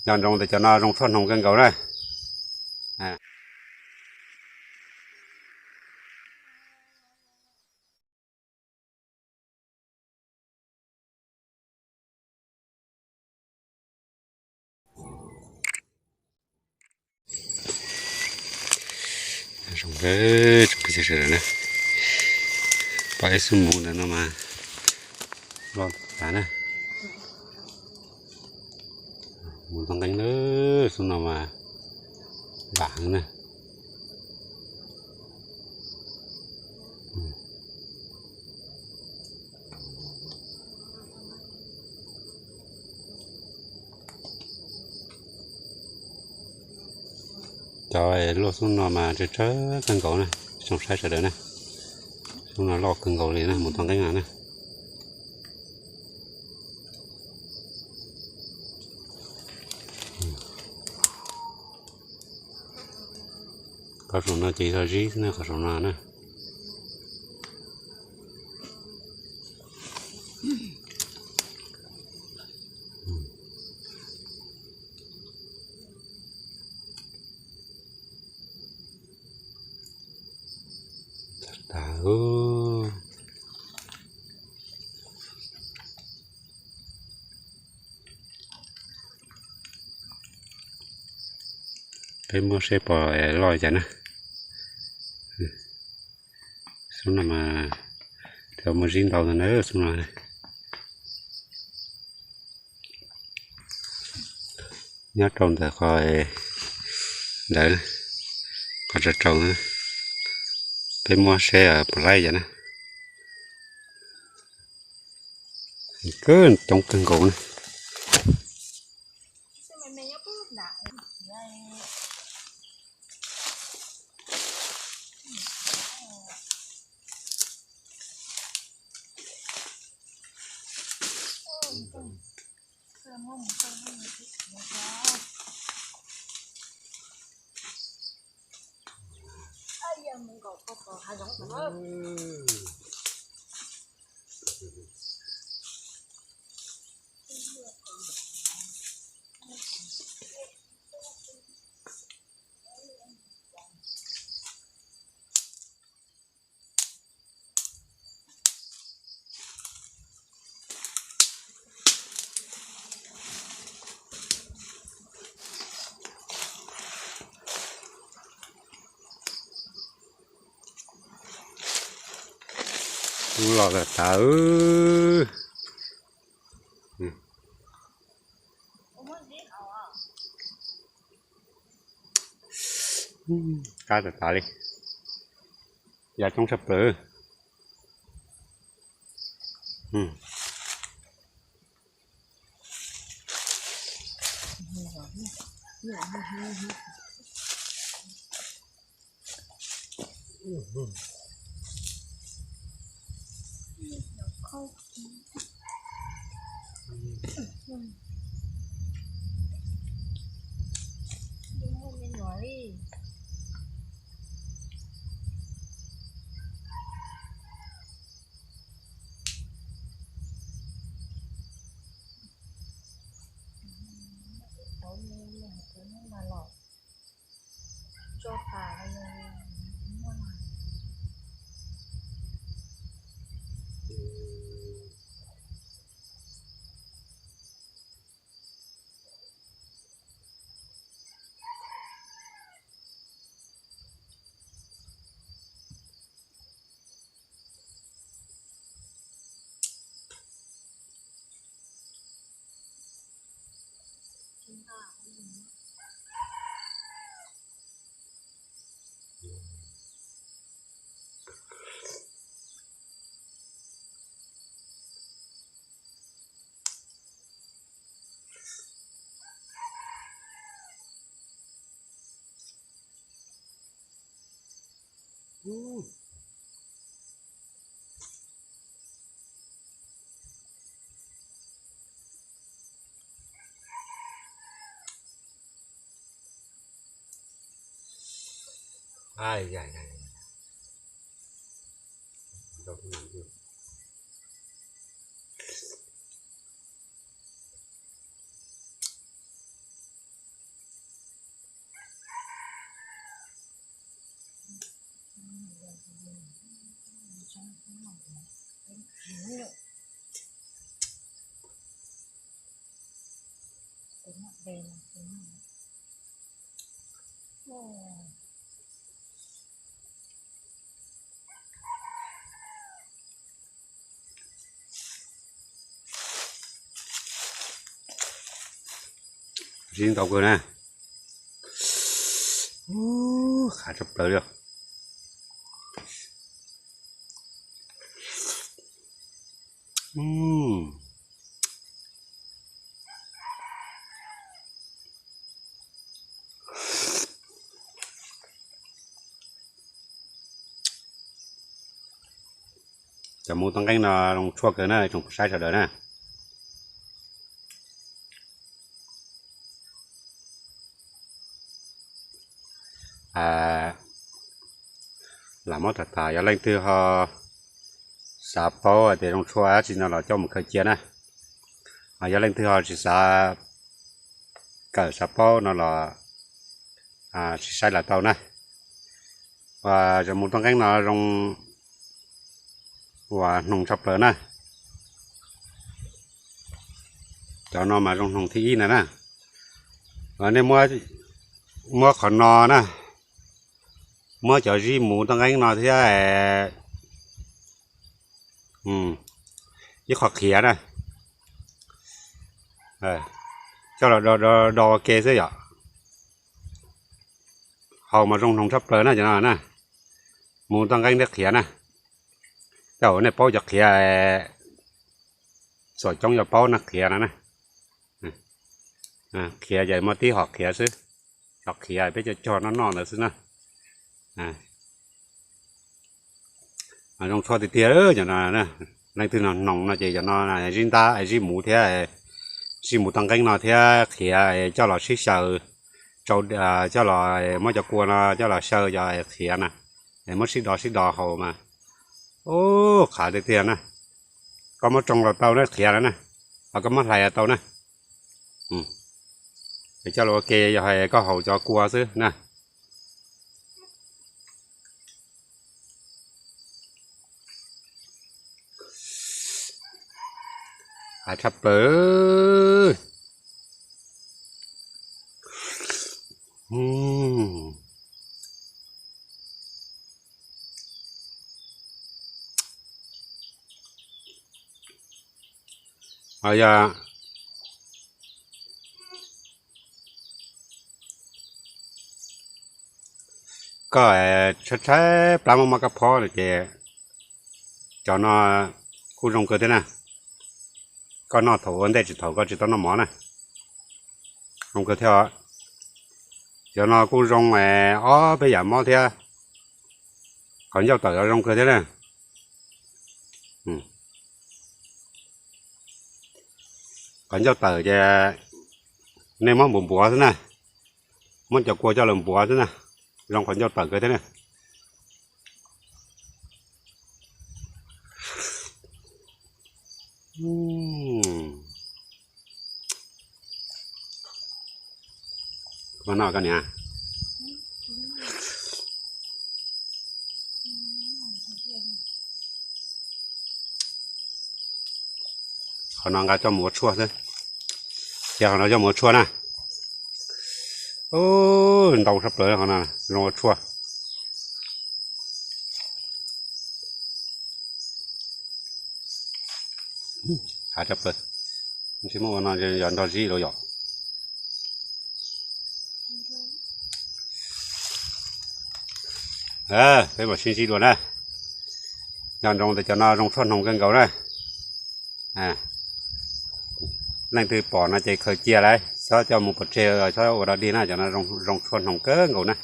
Cov ntsoov tes cov no zoo txhua hnoos kawg nkaus na. Zoo, tsoom kwv tij sawv daws na, pom ib xub muv ntawm no mas loj tas na. Muv ntoo nqeeb lawm, xub no mas npam heev na. Cov luaj xub no mas tsawg tsawg kawg nkaus na, zoo saib sawv daws na. Xub no loj kawg nkaus li na, muv ntoo nqeeb no na. Qhov saum no ces yog zib xwb na, qhov saum no na. Peb muab seb puas loj cas na. Xub no mas tau muaj zib ntau ntawd na, xub no. Nyob rau ntawm qhov ntawd, qhov tsaus tsaus, peb muab seb puas laib cas na. Kawg coob kawg nkaus na. Ub, los lawm tas. Qab tas tas li. Yam coob tshaj plaws. Sib ntau kawg na. Qab tshaj plaws li. Cov mus toj nqeeb no zoo tshuaj kawg na tsoom phooj ywg sawv daws na. Lam muab tham tham, yog leej twg ho xav paub tias zoo tshuaj dab tsi no los coj mus khaws cia na. Ho yog leej twg ho tsis xav kawm xav paub no los tsis saib los tau na. Uas cov mus toj nqeeb no zoo uas hnoos tshaj plaws na. Cov no mas zoo hnoos thib ib na na. Nej muab qhov no na, muab cov zib mus toj nqeeb no thiab ib qho qhiav na, coj los do ua ke xwb yom. Haus mas zoo hnoos tshaj plaws na cov no na. Mus toj nqeeb thiab qhiav na. Tej zaum nej paub cov qhiav, txhua coob yuav paub na qhiav no na. Qhiav ces muaj tib hom qhiav xwb, cov qhiav peb cog cog noj noj ntawd xwb na. Zoo tshuaj tiag tiag cov no. Leej twg hnoos no ces cov no zib ntab zib mus thiab, zib mus toj nqeeb no thiab qhiav coj los sib xyaw, coj los muab cov kua no coj los xyaw cov qhiav na, muab sib do sib do haus mas ub qhab tiag tiag na. Koj muab tsoo los tau na qhiav no na, ho koj muab hlais los tau na. Coj los ua ke yog hais koj haus cov kua xwb na. Qab tshaj plaws. Yog koj tshaib tshaib plab maj maj kab phob no ces cov no kuj zoo kawg thiab na. Koj noj thaum ua ntej tsis thaum koj tsis tau noj mov na, zoo kawg thiab. Cov no kuj zoo ob peb yam mob thiab. Qhov ncauj tawm zoo kawg thiab na. Qhov ncauj tawm ces nej muab npuav npuav xwb na, muab cov kua coj los npuav xwb na, zoo qhov ncauj tawm kawg thiab na. Qhov no koj niam, qhov no nqa coj mus ua tshuaj xwb, cia qhov no coj mus ua tshuaj na. Ntau tshaj plaws qhov no zoo ua tshuaj. Hav tshaj plaws, tsis muaj ua no yog nrog zib los yom. Peb mam sib ntsib dua na. Nco ntsoov tias cov no zoo tshuaj hnoos kawg nkaus na. Leej twg pom no ces khaws cia lawm, txhob coj mus pov tseg, txhob ua dog dig na, cov no zoo tshuaj hnoos kawg nkaus na.